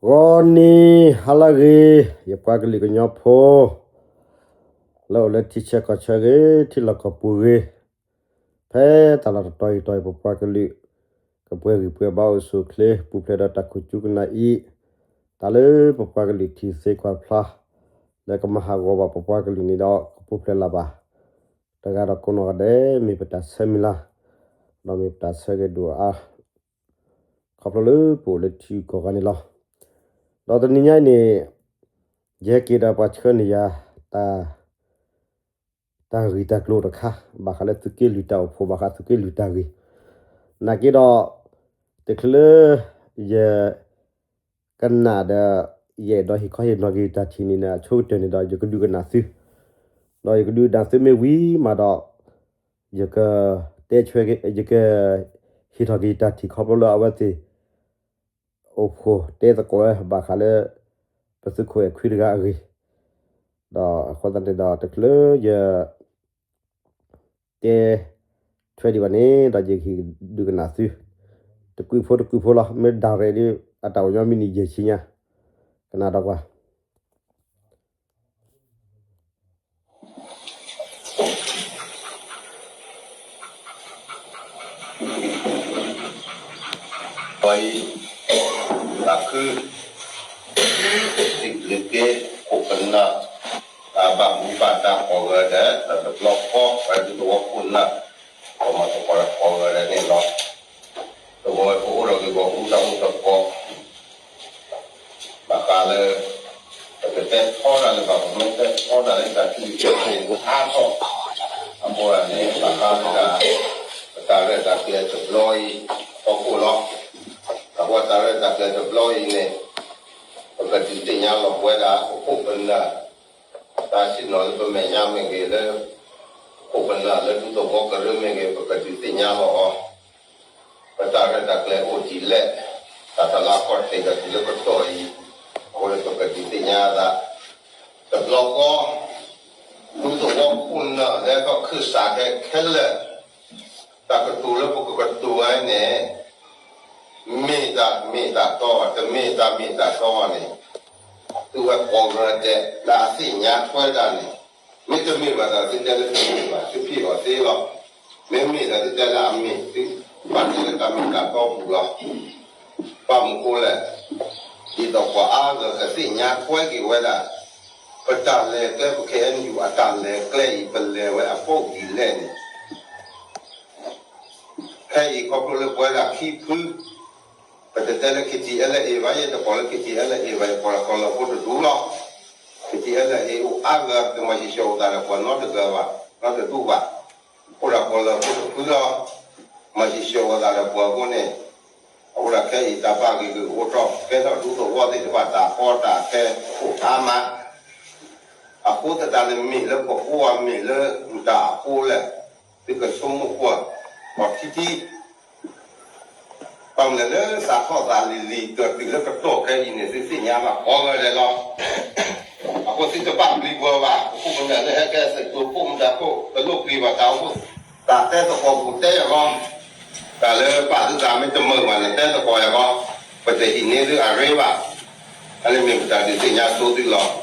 ဂီၤနံၤဟါလၢအဂ့ၤ, ယပှၤကလုာ်ကညီဖိ လၢအိၣ်လၢထံဆၢကီၢ်ဆၢဂ့ၤ, ထံလီၢ်ကီၢ်ပူၤဂ့ၤ, ဖဲတၢ်လီၢ်တတီၤအံၤတီၤအံၤ ပပှၤကလုာ် ကပှဲၤဂံၢ်ပှဲၤဘါအိၣ်ဆူၣ်အိၣ်ချ့ ပူၤဖျဲးဒီးတၢ်ခိၣ်ကၠူကနၣ်အံၤ, တၢ်လၢပပှၤကလုာ်ထံၣ်သ့ကွၢ်ဖျါ လၢကမၤဟးဂီၤဘၣ်ပပှၤကလုာ်န့ၣ်ဒီး ကပူၤဖျဲးလၢၤဘၣ်. တဂၤဒီးကိးနီၢ်ဂၤဒဲး မ့ၢ်ပတၢ်ဆၢမုၢ်လၢ်, ဒီးမ့ၢ်ပတၢ်ဆၢဂ့ၤဒိၣ်အါ ခီဖျိလၢပအိၣ်လၢထံဂုၤကီၢ်ဂၤန့ၣ်လီၤ. ဒီးတနံၤညါအံၤန့ၣ် ယဟဲက့ၤဒီးပှၤဆှၢန့ၢ်ယၤ တၢ် တၢ်ဂ့ၢ်တၢ်ကျိၤတခါ, ဘၣ်ဃးလၢသုးက့လွံၢ်တၢ်အိၣ်ဖှိၣ်, ဘၣ်ဃးသုးက့လွံၢ်တၢ်ဂ့ၢ်, နာ်က့ဒီး တချုးလၢ ယ ကနၣ်ဒီး ယအဲၣ်ဒိးဟ့ၣ်ခီဟ့ၣ်နီၤက့ၤယတၢ်ထံၣ်န့ၣ် အဆိကတၢၢ်န့ၣ်ဒီး ယကဒုးကနၣ်သု, ဒီးယကဒုးကနၣ်သုမ့ၢ်ဝံၤမးဒီး ယကတဲဆွဲက့ၤ ယက ဟ့ၣ်ထီၣ်က့ၤယတၢ်ထံၣ်ခီဖျိလၢအဝဲသ့ၣ် အိၣ်ဖှိၣ်တဲသကိးဝဲ ဘၣ်ဃးလၢ ပသုးခိၣ်အဲၣ်ခွံတဂၤအဂ့ၢ်, ဒီးအဃိသတးန့ၣ်ဒီး တချုးလၢယ တဲ ထွဲဒံးဘၣ်န့ၣ် ဒီးယကဟ့ၣ်ဒုးကနၣ်သု တကွံာ်ဖိတကွံာ်ဖိလီၤ. မ့ၢ်ဒၣ်ရဲၣ်ဒီး အတၢ်အိၣ်ညီမံးနံးယဲၢ်ဆံညါ, ကနၣ်ဒီးကွၢ်. ပှၤအံၤ တၢ်ခု သုးက့ ခိၣ်ကနၢ် တၢ်ဘၣ်မူဘၣ်ဒါကိးဂၤဒဲး တဘျီဃီ ပှၤဒူသဝီခိၣ်နၢ် ပှၤမၤသကိးတၢ်ကိးဂၤဒဲးန့ၣ်လီၤ. သဝီပအိၣ်ဒီးဂ့ၢ်ဂီၢ်အူတၢ်အိၣ်သကိး ဘၣ်ဃးလၢ ပကတဲထီတၢ်လၢဘၣ် ပမ့ၢ်တဲထီတၢ်လၢတၢ်ထံၣ်ကဲအါထီၣ် အဃိန့ၣ် ဘၣ်ဃးလၢ ပတၢ်ရဲၣ်တၢ်ကျဲၤတဘျီအံၤ အဖီခိၣ်လီၤ. အဃိတၢ်ရဲၣ်တၢ်ကျဲၤတဘျီအံၤန့ၣ် ပကဒုးသ့ၣ်ညါလီၤပဝဲဒၣ် ပခိၣ်ပနၢ် တၢ်ဆ့ၣ်နီၤလၢပမဲာ်ညါမ့ၢ်ဂ့ၤ လၢ ပခိၣ်ပနၢ်လၢဒူသဝီကရၢမ့ၢ်ဂ့ၤ ပကဒုးသ့ၣ်ညါလီၤအီၤ ပတၢ်ရဲၣ်တၢ်ကျဲၤအိၣ်ဒ်လဲၣ်, တၢ်တလးကီၢ်တ့ၢ်ဒီးတုၤလၢကတီၢ်အံၤ, အဃိန့ၣ်ပကဒုးသ့ၣ်ညါသး, တဘျီဃီ, ဒူသဝီခိၣ်နၢ်လၢကီၢ်ခၢၣ်စးခဲခဲလၢာ်, တၢ်ကတိၤလၢပကကတိၤဝဲန့ၣ်, မ့ၢ်တၢ်မ့ၢ်တၢ်တီ, တမ့ၢ်တၢ်မ့ၢ်တၢ်တီန့ၣ်, သုဝဲကိးဂၤဒဲး လၢအသ့ၣ်ညါထွဲတၢ်န့ၣ်, မ့တမ့ၢ်ဘၣ်ဒီးသုတဲလၢတမ့ၢ်ဘၣ် သုဖံးအီၤသ့လီၤ. မ့မ့ၢ်ဒီးသုတဲလၢအမ့ၢ်သု, ဘၣ်တဲလၢတၢ်မ့ၢ်တၢ်တီပူၤလီၤ. ဘၣ်မနုၤဃိလဲၣ်, ဒ်သိးပှၤအါဂၤကသ့ၣ်ညါထွဲက့ၤဝဲဒၣ်, ပတၢ်လဲၤကျဲ ပ ခ့ၣ်အဲၣ်ယူၣ် အတၢ်လဲၤကျဲအံၤ ပလဲၤဝဲအပူၤဒ်လဲၣ်န့ၣ် ခဲအံၤခီဖျိလၢပဝဲဒၣ်ခံဖု, ပတတဲလၢ ခ့ၣ်ထံၣ်အဲလၢအ့ၣ်ဘၣ်, ယဲတကိးလၢ ခ့ၣ်ထံၣ်အဲလၢအ့ၣ်ဘၣ်, ယကိးလၢကီၢ်လၢၢ်ဖိတဒူၣ်လီၤ. ခ့ၣ်ထံၣ်အဲလၢအ့ၣ်အိၣ်အါဂၤ တမၤဆံးဆှီအိၣ်သးဒီးပှၤနီတဂၤဘၣ်, နီတဒူၣ်ဘၣ်, အိၣ်ဒီးကီၢ်လၢၢ်ဖိတဖုလီၤ. မၤဆံးဆှီအိၣ်သးဒီးပှၤအဃိန့ၣ်, အဃိဒီးခဲအံၤတၢ်ဘၣ်ဂ့ၢ်ဂ့ၢ်အိၣ်ထီၣ် ကဲထီၣ်ဒူသဝီသ့ၣ်တဖၣ်တၢ်ကီတၢ်ခဲအိၣ်အါမး အဃိသတးန့ၣ်မ့ၢ်လၢပဃိ မ့ၢ်လၢမတၤအဃိလဲၣ်, သုကဆိကမိၣ်ကွၢ် ပှၤခံထံၣ်, ဘၣ်မနုၤလၢစးထီၣ်သးလံၤလံၤ တတုၤလၢကတီၢ်ခဲအံၤန့ၣ် သုသ့ၣ်ညါဘၣ်ကိးဂၤဒဲးလီၤ. အဃိသုတဘၣ်ပျံၤပှၤဘၣ်, ပခိၣ်ပနၢ်လၢဟဲကဲသုးကျိၤ ခိၣ်မတၤခိၣ် တလိၣ်ပျံၤဘၣ်တၢ်အိၣ်ဖှိၣ်, တၢ်တဲသကိးပူၤတဲအဂီၢ် တၢ်လၢပာ်သုသးမ့ၢ်တမုာ်ဘၣ်န့ၣ် တဲသကိးအဂီၢ်, ပတဟံးန့ၢ်သုအရ့ဘၣ်. အန့ၣ်မ့ၢ်ပတၢ်ဒုးသ့ၣ်ညါဆိသုလီၤ.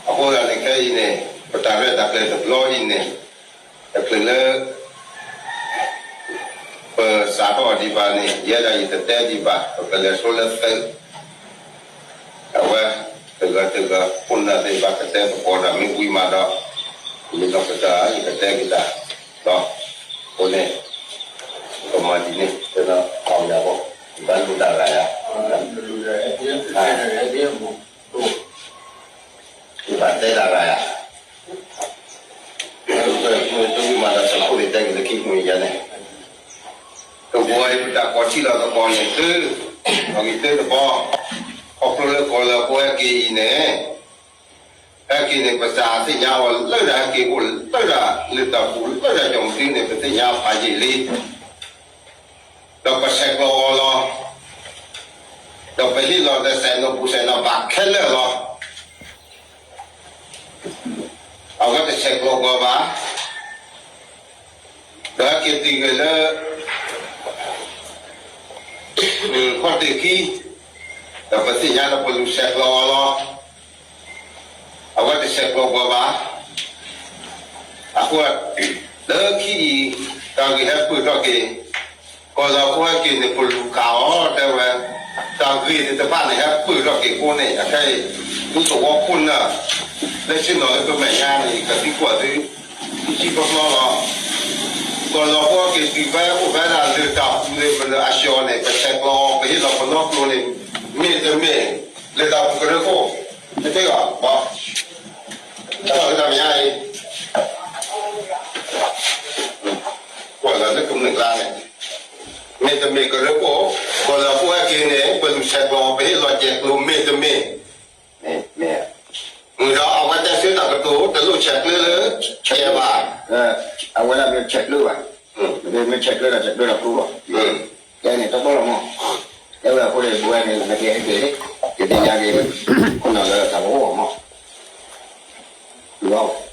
အဃိသတးန့ၣ်ခဲအံၤန့ၣ် ပတၢ်ရဲၣ်တၢ်ကျဲၤတဘျီအံၤန့ၣ် တချုးလၢ ပစးထီၣ်ဒံးဘၣ်န့ၣ် ယဲဒၣ်ယတတဲဒံးဘၣ် ပကလဲၤဆိလၢသုး အဝဲ တဂၤတဂၤ ခိၣ်နၢ်သ့ၣ်တဖၣ်ကတဲသကိးတၢ်မ့ၢ်ဝံၤမးဒီး မ့ၢ်ဒီးကတၢၢ် ယကတဲက့ၤတၢ်ဒီး အဃိန့ၣ် ကမၤဒ်န့ၣ် တဲဒီး အီၣ်ယၤဘီ ယဘၣ်လိၣ်တၢ်ဂၤယၤ ယဘၣ်တဲတၢ်ဂၤယၤ တဝံၤမးဒီး သုးခိၣ်န့ၣ်တဲက့ၤလၢခံမုၢ်ယါန့ၣ် တဝီအံၤပတၢ်ကိးထံၣ်လီၤသကိးန့ၣ်သု, အဂ့ၤသ့တဘီ, ခီဖျိလၢကီၢ်လၢအဖိဟဲက့ၤအံၤန့ၣ်, ဟဲက့ၤန့ၣ် ပစးသ့ၣ်ညါအီၤလၢဒၣ်ဟဲက့ၤအိၣ်လၢဒၣ်လၢတၢ်ပူၤလၢဒၣ်ကီၢ်မဒုန့ၣ် ပသ့ၣ်ညါဖးယံာ်လံ, ဒီးပဆဲးကျိးအီၤလီၤ, ဒီးပဟ့ၣ်လီၤဒီးစဲးနီၣ်ဘူၣ်စဲးနီၣ်ဘၣ်ခဲလၢာ်လီၤ. အဝဲတဆဲးကျိးပှၤဘၣ်, ဒီးဟဲက့ၤတုၤဂ့ၤလၢ ခီၣ်တ့ၢ်ခံ, ဒီးပသ့ၣ်ညါလၢပလူၤဆဲးကျိးအီၤလီၤ. အဝဲတဆဲးကျိးပှၤဘၣ်. အဃိ လၢခံအံၤ တၢ်ဂ့ၢ်ဟဲပၢၢ်ထီၣ်က့ၤ, ကီၢ်လီၤဖိဟဲက့ၤန့ၣ် ပလူၤခးအီၤ တဲဝဲ, တၢ်ဂ့ၢ်သ့ၣ်တဖၣ်န့ၣ် ဟဲပၢၢ်ထီၣ်က့ၤအဃိန့ၣ် အခဲအံၤ ဒူသဝီခိၣ်နၢ် လၢဆ့ၣ်နီၤလၢပမဲာ်ညါန့ၣ် ကသံကွၢ်သု ခံဆံဖျၢၣ်လီၤ. ကီၢ်လီၤဖိဟဲက့ၤတုၤဖဲအိၣ်ဖဲဒၣ်လၢတၢ်ပူၤန့ၣ် ပလၢအဆှီန့ၣ် ပဆဲးကျိး ပဟ့ၣ်လီၤပနီကျိၤန့ၣ် မ့ၢ်တမ့ၢ် လၢတၢ်ပူၤကရၢခိၣ် တသ့ဘၣ်, ဘၣ်, တၢ်လီၤလၢတၢ်မဲာ်ညါအံၤ ကွၢ်လၢလၢကမျၢၢ်ကျါန့ၣ် မ့ၢ်တမ့ၢ်ကရၢခိၣ်, ကီၢ်လီၤဖိဟဲက့ၤန့ၣ် ပလူၤဆဲးကျိး ပဟ့ၣ်လီၤစဲးကျိး မ့ၢ်တမ့ၢ်, မ့ၢ်ဒီးအဝဲတဲဆၢတၢ်ကတိၤ တလိၣ်ဆဲးကျၢလၢ ဆဲးဘၣ်, အဝဲဒၣ်မ့ၢ်ဆဲးကျၢဘၣ်, မ့ၢ်ဆဲးကျၢဒီးဆဲးကျၢဒီးကျိလီၤ, တဲန့ၣ်တဘၣ်လီၤမး, တဲဝဲအဃိန့ၣ် ပဝဲန့ၣ် နကဟဲက့ၤ ယသ့ၣ်ညါက့ၤ ခိၣ်နၢ်လၢတၢ်ကအိၣ်မး,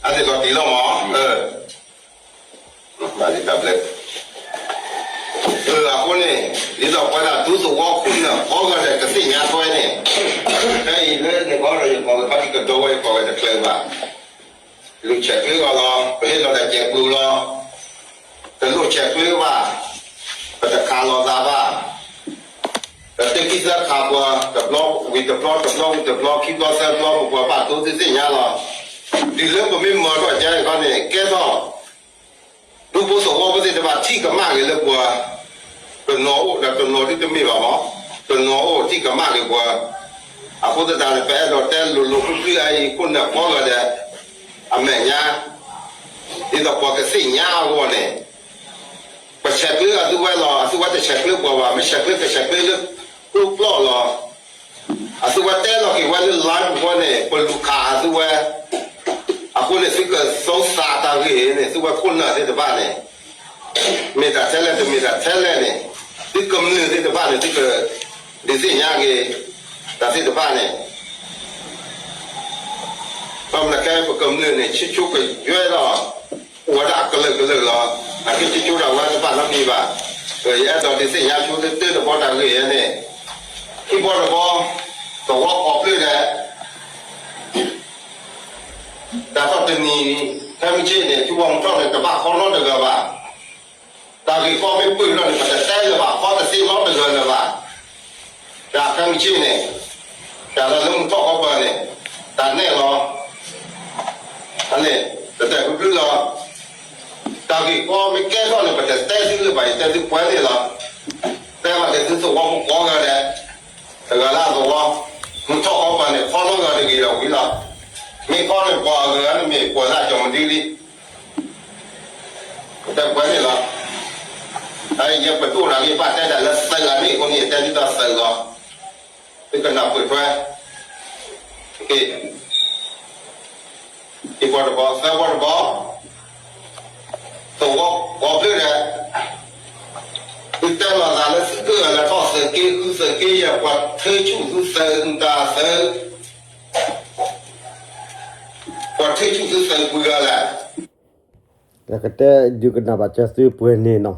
အသ့ၣ်ကီးတံၢ်လီၤမး, ဘၣ်လံတၢ်ဘျၢ အဃိန့ၣ် ဒ်သိးပဝဲဒၣ်ဒူသဝီခိၣ်နၢ်ကိးဂၤဒဲး ကသ့ၣ်ညါထွဲန့ၣ်, ဖဲအံၤလၢန့ၣ်ဘီဒီး ယကိးဝဲခီဒံကဒီဝဲ ယကိးဝဲတချုးဘၣ်, လူၤဆဲးကျၢအီၤလီၤ, ပဟ့ၣ်လီၤတၢ်စဲးကျိးလီၤ, တလိၣ်ဆဲးကျၢဘၣ်, ပတခးလိာ်သးဘၣ်, ပတခံသၢခးပှၤ တဘျီဝံၤတဘျီ တဘျီဝံၤတဘျီ ခံဘျီသၢဘျီ ပပှၤဘၣ်ဒိသ့ၣ်ညါလီၤ, တုၤလၢပမ့ၢ်မၤထီၣ်ကဲန့ၣ်ခီန့ၣ် ကဲထီၣ် ဒူဖိသဝီဖိသ့ၣ်တဖၣ် ထံၣ်ကမၣ်ဂ့ၤလၢပှၤ, တနီၤအိၣ်ဒီးတနီၤဒုတမ့ၢ်ဘၣ်မး, တနီၤအိၣ်ထံၣ်ကမၣ်ဂ့ၤပှၤ, အဃိသတးန့ၣ် ပအဲၣ်ဒိးတဲလိၤလိၤကွံာ်ကွံာ်အံၤ ခိၣ်နၢ်ကိးဂၤဒဲး အမဲာ်ညါ, ဒ်သိးပှၤကသ့ၣ်ညါအဂီၢ်န့ၣ်, ပဆဲးကျၢအသုဝဲလီၤ, အသုဝဲတဆဲးကျၢပှၤဘၣ်, မ့ၢ်ဆဲးကျၢကဆဲးကျၢလၢကျိကျိလီၤ. အသုဝဲတဲလီၤက့ၤဝဲလၢ live ပူၤဃီန့ၣ် ပလူၤခးအသုဝဲ, အဃိန့ၣ် သုကသီသးတၢ်ဂ့ၢ်န့ၣ် သုဝဲခိၣ်နၢ်သ့ၣ်တဖၣ်န့ၣ်, မ့ၢ်တၢ်ထဲလဲၣ်တမ့ၢ်တၢ်ထဲလဲၣ်န့ၣ်, သုကမျၢၢ်သ့ၣ်တဖၣ်န့ၣ် သုကဒုးသ့ၣ်ညါက့ၤ တၢ်သ့ၣ်တဖၣ်န့ၣ်, ဘၣ်မနုၤခဲပကမျၢၢ်န့ၣ် ဆူၣ်ဆူၣ်ကယွဲဒီး အိၣ်ဝဲဒၣ်အကလုာ်ကလုာ်လီၤ. အက့ၤဆူၣ်ဆူၣ်ဒၣ်ဝဲတဘၣ်နီတမံၤဘၣ်. ယအဲၣ်ဒိးဒုးသ့ၣ်ညါဆူတၢၢ်တဘီတၢ်ဂ့ၢ်အံၤန့ၣ်, ခံဘီတဘီ, သဝီကိးဖျၢၣ်ဒဲး တၢ်ထီၣ်တနံၤ, ခဲမုၢ်ဆ့ၣ်န့ၣ် ထံဖိကီၢ်ဖိန့ၣ် တဘၣ်ခီနီတဂၤဘၣ်. တၢ်ဂ့ၢ်ကီမ့ၢ်ပၢၢ်ထီၣ်န့ၣ် ပတတဲလၢၤဘၣ်, ခီတသ့နီတဂၤလၢၤဘၣ်. တၢ်ခဲမုၢ်ဆ့ၣ်န့ၣ်, တၢ်လၢမုၢ်ထီၣ်ကီၢ်ပၤန့ၣ်, တၢ်နဲၣ်လီၤ. အန့ၣ် တတဲဖုဖုလီၤ. တၢ်ဂ့ၢ်ကီမ့ၢ်ကဲထီၣ်န့ၣ် ပတတဲသုလၢၤဘၣ်, ယတဲသုပှဲၤန့ၣ်လီၤ. တဲဘၣ်က့ၤသုသဝီဖိကိးဂၤဒဲး, တဂၤလၢအသဝီ, မုၢ်ထီၣ်ကီၢ်ပၤန့ၣ် ခီနီတဂၤတဂ့ၤဒီးဝံၤလီၤ. မ့ၢ်ခီန့ၣ် ပှၤအဂၤန့ၣ်မ့ၢ်ပှၤလၢအကီၤမဒုလံ တဲပှဲၤန့ၣ်လီၤ. ယပဒိၣ်တၢ်ဂ့ၢ်ဘၣ်တဲတၢ်လၢသၢဂၤန့ၣ်အဃိန့ၣ် ယတဲဒ်သိးသၢဂၤ, သုကနၢ်ပၢၢ်ထွဲ, ခံဘီတဘီ, သၢဘီတဘီ, သဝီကိးဖျၢၣ်ဒဲး, သုတဲလီၤသးလၢသုကဂၤလၢထီၣ်သုးက့ဃုသုးက့ယဲၢ် ပှၤထၢဆူၣ်သုသုးမတၤသုး ပှၤထၢဆူၣ်သုသုးပှဲၤဂၤလဲၣ်. ကတဲဒုးကနၣ်ဘၣ်စၢၤသုပှဲၤန့ၣ်နီၤ,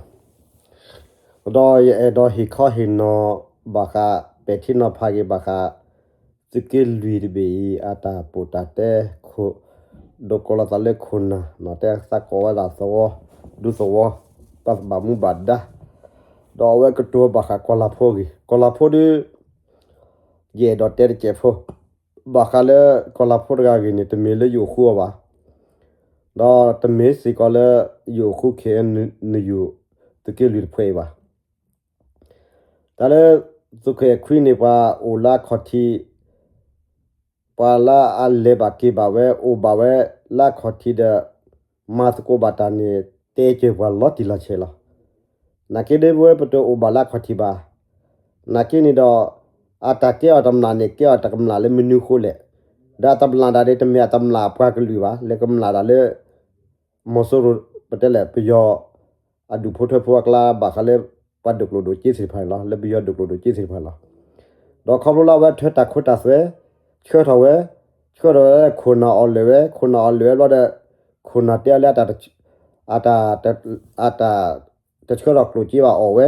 ဒီးယအဲၣ်ဒိးဟ့ၣ်ခီဟ့ၣ်နီၤဘၣ်ဃး ပဲာ်ထံနီၤဖးက့ၤဘၣ်ဃး သုးက့လွံၢ်တဘ့ၣ်အံၤ အတၢ်ပီးတၢ်တဲ ဒိးကိးလီၤသးလၢခိၣ်နၢ်, တဲသးကိးဝဲဒၣ်သဝီ, ဒူသဝီ, ဘၣ်သဘၣ်မူဘၣ်ဒါ, ဒီးအဝဲကတိၤဘၣ်ဃးကီၢ်လၤဖိအဂ့ၢ်, ကီၢ်လၤဖိဒီး ယအဲၣ်ဒိးတဲတစဲးဖိ, ဘၣ်ဃးလၢကီၢ်လၤဖိတဂၤအဂ့ၢ်န့ၣ် တမ့ၢ်လၢယအိၣ်ဃူအီၤဘၣ်, ဒီးတမ့ၢ်စ့ၢ်ကီးလၢယအိၣ်ဃူ ခ့ၣ်အဲၣ်ယူၣ် သုးက့လွံၢ်တဖုအံၤဘၣ်. တၢ်လၢသုးခိၣ်အဲၣ်ခွံန့ၣ် ပှၤအိၣ်လၢအခီၣ်ထံး, ပှၤလၢအလဲၤဘၣ်က့ၤဘၣ်ဝဲ အိၣ်ဘၣ်ဝဲလၢအခီၣ်ထံးဒီး မၤသကိးဘၣ်တၢ်န့ၣ် တဲစၢၤပှၤလီၤတံၢ်လီၤဆဲးလီၤ. နာ်က့ဒ်ပဝဲပတအိၣ်ဘၣ်လၢအခီၣ်ထံးဘၣ်. နာ်က့န့ၣ်ဒီး အတၢ်ကဲအီၤတမျၢ်န့ၣ် ကဲအီၤတမျၢ်လၢမနုၤအဃိလဲၣ်. ဒီးအတမျၢ်ဒၣ်ဒ်တမ့ၢ်အတမျၢ်ပှၤကလုာ်ဘၣ်, လၢကမျၢ်ဒၣ်လၢ မီၤစိရိၤ ပတဲလဲၣ် ပယီၤအဒူၣ်ဖိထၢဖိအကျါ ဘၣ်ဃးလၢပှၤဒိၣ်ကျိၣ်ဒိၣ်စ့သ့ၣ်တဖၣ်န့ၣ်လီၤ, လၢပယီၤဒိၣ်ကျိၣ်ဒိၣ်စ့သ့ၣ်တဖၣ်န့ၣ်လီၤ. ဒီးခီဖျိလၢအဝဲထွဲတၢ်ခိတၢ်သွဲ ဆှၢထီၣ်ဝဲ, ဆှၢထီၣ်ဝဲခိၣ်နၢ်အီၣ်လၢာ်ဝဲ, ခိၣ်နၢ်အီၣ်လၢာ်ဝဲဘျီဒီး ခိၣ်နၢ်တဲအီၤလၢ အတၢ် အတၢ်တဆှၢထီၣ်ကျိၣ်စ့ဘၣ်အီၣ်ဝဲ,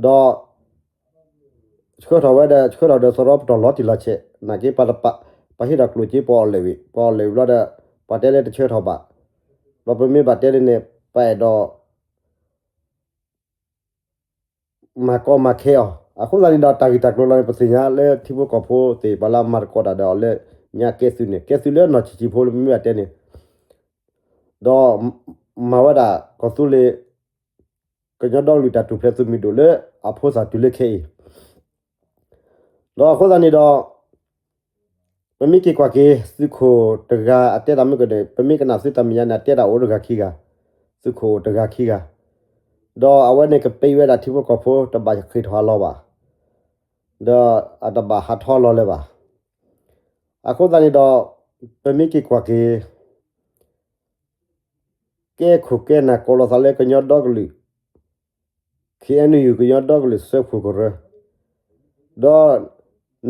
ဒီး ဆှၢထီၣ်ဝဲဒီး ဆှၢထီၣ်ဒီးသရီပတီၢ်လီၤတံၢ်လီၤဆဲး နာ်က့ ပှၤဟ့ၣ်ထီၣ်ကျိၣ်စ့ ပှၤအီၣ်လဲၣ်ဝံၤ ပှၤအီၣ်လဲၣ်ဝံၤလီၤဒီး ပှၤတဲလၢတဆှၢထီၣ်ဘၣ်, ဒီးပမ့ၢ်ဘၣ်တဲလၢန့ၣ် ပအဲၣ်ဒိး မၤကီမၤခဲအီၤ. အဃိသတးန့ၣ်ဒီး တၢ်ဂ့ၢ်တၢ်ကျိၤလီၤန့ၣ် ပသ့ၣ်ညါလၢထံဖိကီၢ်ဖိသ့ၣ်တဖၣ်လၢအမၤသကိးတၢ်ဒီးအီၤလၢညါ ကဲသုးန့ၣ် ကဲသုးလၢနီၢ်ဆံးဆံးဖိလၢပမ့ၢ်ဘၣ်တဲန့ၣ်, ဒီးမၤဝဲဒၣ်ကီၢ်သူလ့ၤ ကညီဒီကလုာ်တၢ်ထူၣ်ဖျဲးသုးမုၢ်ဒိၣ်လၢအဖိသၣ်တုၤလၢခဲအံၤ. ဒီးအဃိသတးန့ၣ်ဒီး ပမ့ၢ်က့ၤကွၢ်က့ၤ သုးခိၣ်တဂၤအတဲတၢ်မ့ၢ်ကဒီး ပမ့ၢ်ကနၣ်သုတၢ်မဲာ်ညါန့ၣ် အတဲတၢ်အိၣ်တဂၤခံဂၤ, သုးခိၣ်အိၣ်တဂၤခံဂၤ, ဒီးအဝဲန့ၣ်ကပ့ၤဝဲဒၣ်ထံဖိကီၢ်ဖိ တဘၣ်ဃ့ၢ်ထီၣ်အလီၢ်ဘၣ်, ဒီးအတဘၣ်ဟးထီၣ်လီၤလၢၤဘၣ်. အဃိသတးန့ၣ်ဒီး ပမ့ၢ်က့ၤကွၢ်က့ၤ ကဲခိၣ်ကဲနၢ်ကိးလီၤသးလၢကညီဒီကလုာ် ခ့ၣ်အဲၣ်ယူၣ် ကညီဒီကလုာ်စၢဖှိၣ်ကရၢ, ဒီး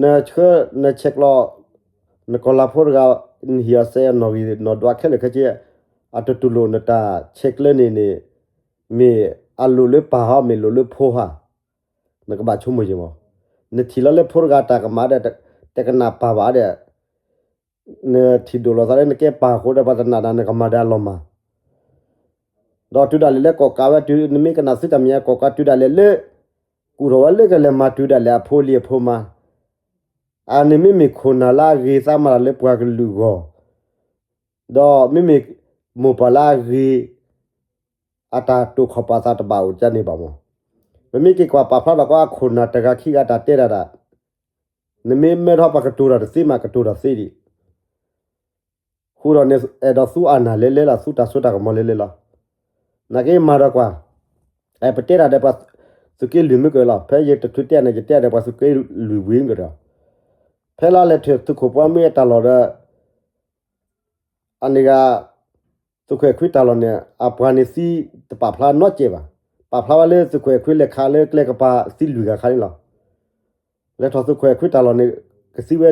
နဆှၢနဆဲးကျိး နကီၢ်လၤဖိတဂၤ နဟံၣ်အီၤစဲးအီၤနီၣ်ဂံၢ်နီၣ်ဒွးခဲလၢာ်ခဲဆ့, အတတူၢ်လိာ်နတၢ်ဆဲးကျၢန့ၣ်န့ၣ် မ့ၢ်အလိၣ်လၢပၢ်ဟါ မ့ၢ်လိၣ်လၢဖိဟါ, နကဘၣ်ဆိကမိၣ်ယဲၢ်မး, နထံၣ်လီၤလၢဖိတဂၤတၢ်ကမၣ်ဒီး တကနၣ်ပၢ်ဘၣ်ဒီး နထံၣ်ဒိၣ်လီၤသးလၢနကဲပၢ်အဃိဒီး ပှၤတနာ်ဒီးနကမၤဒီးအလီၢ်မး, ဒီးတုၤဒၣ်လဲာ်လၢကီၢ်ကးဝဲ တုၤနမ့ၢ်ကနၣ်သုတၢ်မဲာ်ညါ ကီၢ်ကးတုၤဒၣ်လဲာ်လၢ ကူၣ်ထီၣ်ဝဲလၢကလဲၤမၤတုၤဒၣ်လဲာ်အဖိလံၤအဖိမါ, အန့ၣ်မ့မ့ၢ်ခိၣ်နၢ်လၢအဂ့ၤသးမၤတၢ်လၢပှၤကလုာ်အဂီၢ်, ဒီးမ့မ့ၢ်မိၢ်ပၢ်လၢအဂ့ၤ အတၢ်တိာ်ခီၣ်ပာ်သးတဘၣ်အိၣ်ကန့ၣ်ဘၣ်မး, ပမ့ၢ်က့ၤကွၢ်ပာ်ဖျါထီၣ်ကီးအခိၣ်နၢ်တဂၤခံဂၤတၢ်တဲတၢ်ဒၣ်, နမ့ၢ်မၢထီၣ်ပှၤကတိၤတၢ်တသ့မး ကတိၤတၢ်သ့ဒံး ဃုာ်ဒီးန့ၣ် အဲၣ်ဒိးသူအနၢ်လဲၤလဲၤလီၤ သူတၢ်စိတၢ်ကမီၤလဲၤလဲၤလီၤ, နာ်က့မၤဒီးကွၢ်, အဲ ပတဲတၢ်ဒီးပှၤသုးက့လွံၢ်မုၢ်ကၢၤလီၤ, ဖဲယတချုးတဲန့ၣ် ယတဲဒီးပှၤသုးက့လွံၢ်ဝံၤကဒီး, ဖဲလၢလဲၤထၢၣ်သုးခိၣ်ပှၢ်မုၢ်အတၢ်လီၢ်ဒီး အန့ၣ်ဂၤ သုးခိၣ်အဲၣ်ခွံတၢ်လီၢ်န့ၣ် အပှၤန့ၣ်သံတပာ်ဖျါနီတစဲးဘၣ်, ပာ်ဖျါဝဲလၢသုးခိၣ်အဲၣ်ခွံလဲၤခးလၢကျဲကပၤသံလွံၢ်ဂၤခါန့ၣ်လီၤ, လဲၤထီၣ်သုးခိၣ်အဲၣ်ခွံတၢ်လီၢ်န့ၣ် ကသံဝဲ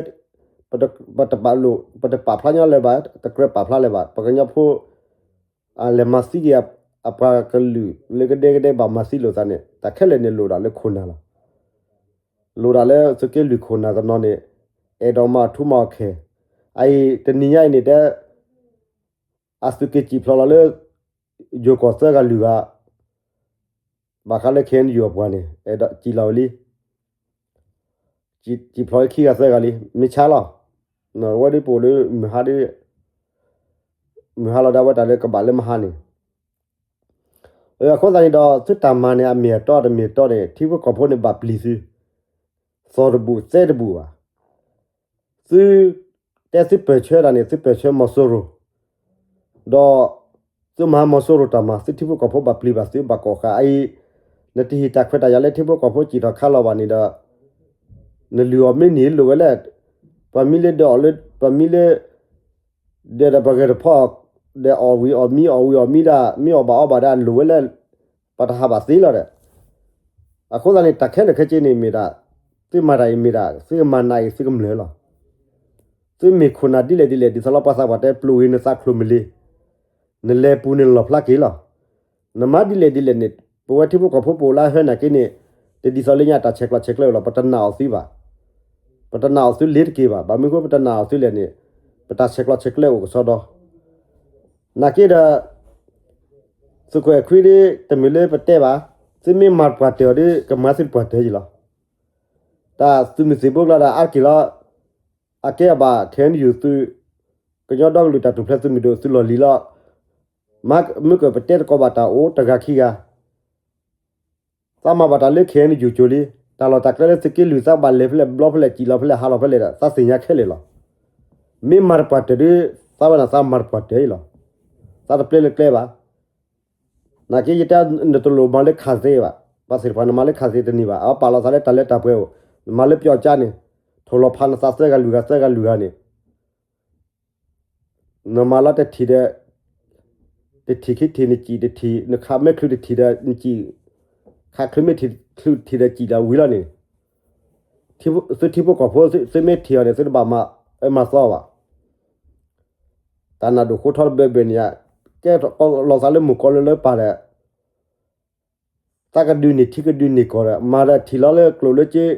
ပတပာ်လိာ် ပတပာ်ဖျါညီလၢၤဘၣ်, တကြၢးပာ်ဖျါလၢၤဘၣ်, ပှၤကညီဖိ လဲၤမၤသံက့ၤအပှၤကလုာ်လၢကဒဲကဒဲဘၣ်မၤသံလိာ်သးန့ၣ် တၢ်ခဲလၢာ်န့ၣ်လိၣ်ဒၣ်လၢခိၣ်နၢ်လီၤ, လိၣ်ဒၣ်လၢသုးက့လွံၢ်ခိၣ်နၢ်တနီၤန့ၣ် အဲၣ်ဒိးမၤအီၤထူမၤအီၤခဲ, အအံၤတနံၤညါအံၤန့ၣ်တဲ အသုးက့စံၣ်ဖျိးလီၤလၢ ယိၤကီၢ်သၢဂၤလွံၢ်ဂၤ ဘၣ်ဃးလၢ ခ့ၣ်အဲၣ်ယူၣ် အပှၤန့ၣ် အဲၣ်ဒိးစံၣ်လီၤဝဲလံ, စံၣ်ဖျိးလၢခံဂၤသၢဂၤလံ မ့ၢ်ဆါလီၤ, ဝဲဒၣ်ပအိၣ်လၢမုၢ်ဟါဒ် မုၢ်ဟါလီၤဒၣ်ဝဲတၢ်လၢကဘၣ်လၢမဟါန့ၣ်, အဃိသတးန့ၣ်ဒီး သုတၢ်မၤန့ၣ် အမ့ၢ်အတီတမ့ၢ်အတီန့ၣ် ထံဖိကီၢ်ဖိန့ၣ်ဘၣ်ပျံၤသု, သီၣ်တဘူၣ်သဲတဘူၣ်ဘၣ်, သု တဲသုပၢၢ်ဆၢတၢ်န့ၣ် သုပၢၢ်ဆၢမီၤစိရိၤ, ဒီး သုမၤမီၤစိရိၤတၢ်မၤ သုထံဖိကီၢ်ဖိဘၣ်ပျံၤဘၣ်သုဘၣ်ကိးဃာ်အံၤ, နတဟ့ၣ်တၢ်ခွဲးတၢ်ယာ်လၢထံဖိကီၢ်ဖိစံၣ်ထီၣ်ခါလီၤဘၣ်န့ၣ်ဒီး နလုၢ်အီၣ်မ့ၢ်န့ၢ်လိၣ်ဝဲလဲၣ်, ပှၤမံလၢဒၢးအီၣ်လၢ ပှၤမံလၢ ဒၢးဒီးပှၤဂဲၤတဖီ ဒီးအီၣ်ဝံၤအီၣ်မံ အီၣ်ဝံၤအီၣ်မံဒၣ် မ့ၢ်အီၣ်ဘၣ်အီဘၣ်ဒၣ်လိၣ်ဝဲလဲၣ်, ပှၤတဟးဘၣ်သ့လီၤဒီး, အဃိသတးန့ၣ် တၢ်ခဲလၢာ်ခဲဆ့န့ၣ်မ့ၢ်ဒၣ် သုမၤတၢ်အံၤမ့ၢ်ဒၣ် သုကမၤနးအံၤသုကမျၢၢ်လီၤ. သုမ့ၢ်ခိၣ်နၢ်ဒ်လဲၣ်ဒ်လဲၣ် ဒ်သိးလၢပှၤသးပှၢ်တဲ ပျိၢ်ဂ့ၤနသးချိုမုၢ်လ့ၤ, နလဲၤပူၤန့ၣ်လီၣ်ဖျါက့ၤလီၤ. နမၤဒ်လဲၣ်ဒ်လဲၣ်န့ၣ် ပဝဲထံဖိကီၢ်ဖိပအိၣ်လၢဟဲနာ်က့န့ၣ် တဒ်သိးလၢညါတၢ်ဆဲးကျိးဆဲးကျၢအိၣ်လီၤ. ပတနာ်အီၤသုဘၣ်. ပတနာ်အီၤသုလ့ၤတက့ၤဘၣ်. ဘၣ်မနုၤဃိပတနာ်အီၤသုလဲၣ်န့ၣ် ပတၢ်ဆဲးကျိးဆဲးကျၢအိၣ်ကစီဒီ နာ်က့ဒီး သုးခိၣ်အဲၣ်ခွံဒ် တမ့ၢ်လၢပတဲဘၣ်, သုမ့ၢ်မၤတပှၢ်တၢၢ်အီၤဒီး ကမၤသုတပှၢ်တၢၢ်အံၤလီၤ. တၢ်သုးမုၢ်သံၣ်ဘိကျါဒီး အါတက့ၢ်လီၤ. အကဲအဘၣ် ခ့ၣ်အဲၣ်ယူၣ်သုး, ကညီဒီကလုာ်တၢ်ထူၣ်ဖျဲးသုးမုၢ်ဒိၣ်သုလီၢ်လံၤလီၤ. မ့ၢ်ကပတဲသကိးဘၣ်တၢ်အိၣ်တဂၤခံဂၤ သးမၤဘၣ်တၢ်လၢ ခ့ၣ်အဲၣ်ယူၣ် ကၠိလံ, တၢ်လီၢ်တၢ်ကျဲလၢသုးက့လွံၢ်သးဘၣ်လဲၤဖဲလဲၣ် ဘျီဖဲလဲၣ် စံၣ်လီၤဖဲလဲၣ် ဟးလီၤဖဲလဲၣ်ဒီး သးသ့ၣ်ညါခဲလၢာ်လီၤ. မ့ၢ်မၤတပှၢ်တၢၢ်ဒီး သးဝဲန့ၣ်သးမၤတပှၢ်တၢၢ်အံၤလီၤ. သးတပျဲလၢကျဲဘၣ်. နာ်က့ယတဲနတလိၣ်မၤလၢခးသ့ဘၣ်. ပှၤသ့ၣ်တဖၣ်နမၤလၢခးသ့တန့ၢ်ဘၣ်. အပာ်လီၤသးလၢတၢ်လၢတၢ်ပှဲၤအိၣ်, နမၤလၢပျီကၠါန့ၣ် ထိၣ်လီၤဖးနသးသၢဂၤလွံၢ်ဂၤသၢဂၤလွံၢ်ဂၤန့ၣ် နမၤလီၤတထံၣ်ဒီး တထံၣ်ခံထံၣ်နစံၣ်တထံၣ် နခးမဲာ်ချုးတထံၣ်ဒီးနစံၣ်, ခးချုးမဲာ်ချုးတထံၣ်ဒီးစံၣ်ဒီးဝံၤလီၤန့ၣ်, သုထံဖိကီၢ်ဖိ သုမ့ၢ်ထံၣ်အီၤန့ၣ် သုတဘၣ်မၤအၢမၤသီဘၣ်. တၢ်နၢ်ဒိၣ်ဃိထီတဘၢဘၢန့ၣ်ဧါ, ကဲထီၣ်ကီးလီၤသးလၢမိၢ်ကီးလၢလၢပၢ်ဒီး သးကဒုးန့ၢ်ထံကဒုးန့ၢ်ကီၢ်ဒီး မၤဒီးထံၣ်လီၤလၢကျိၣ်လၢစ့,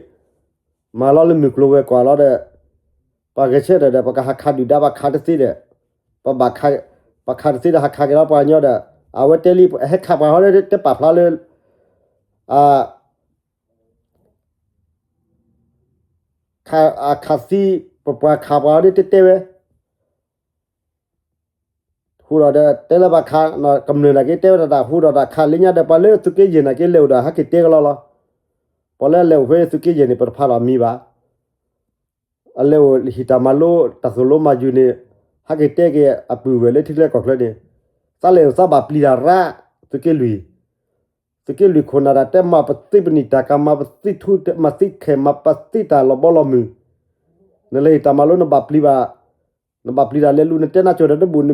မၤလီၤလၢမုၢ်ကျိၤဝဲၤကွာ်လီၤဒီး ပှၤဂဲၤဆၢထၢၣ်ဒီး ပကဟးခးဒုၣ်ဒါ ပခးတသ့ဒီး ပဘၣ်ခး, ပခးတသ့ဒီး ဟးခးက့ၤလီၤပှၤကညီဒီး အဝဲတဲလံ ဟဲခးပှၤဟီဒီး တပာ်ဖျါလၢ အခးသံ ပပှၤခးပှၤဟီဒီး တတဲဝဲ ဟူးဒီးဒီး တဲလၢပှၤခး ကမျၢၢ်နာ်က့ တဲဝဲဒၣ်တၢ်ဟူးဒီးတၢ်ခးလၢညါဒီး ပှၤလၢသုးက့ယဲၢ်နာ်က့ လဲၤအိၣ်ဒီး ဟဲက့ၤတဲကလီလီၤ. ပှၤလၢလဲၤအိၣ်ဖဲသုးက့ယဲၢ်န့ၣ် ပတဖးလီၤမံၤဘၣ်. အလဲၤအိၣ်ဟံၣ်တၢ်မၤလိ တၢ်သိၣ်လိမၤယုၤန့ၣ် ဟဲက့ၤတဲက့ၤအပုၢ်ဝဲၢ်လၢထံချၢကီၢ်ချၢန့ၣ် သးလဲၤအိၣ်သးဘၣ်ပျံၤတၢ်ရၣ် သုးက့လွံၢ်, သုးက့လွံၢ်ခိၣ်နၢ်တၢ်တဲ မၤပသ့ပနံာ်တၢ်ကၤ မၤပသ့ထူ မၤသ့ခဲ မၤပသ့တၢ်လီၤဘီလီၤမုၢ်, နလဲၤဟံၣ်တၢ်မၤလိ နဘၣ်ပျံၤဘၣ်, နဘၣ်ပျံၤတၢ်လဲၤလူၤ နတဲနၢ်ကၠီၣ်တၢ်တဘူၣ်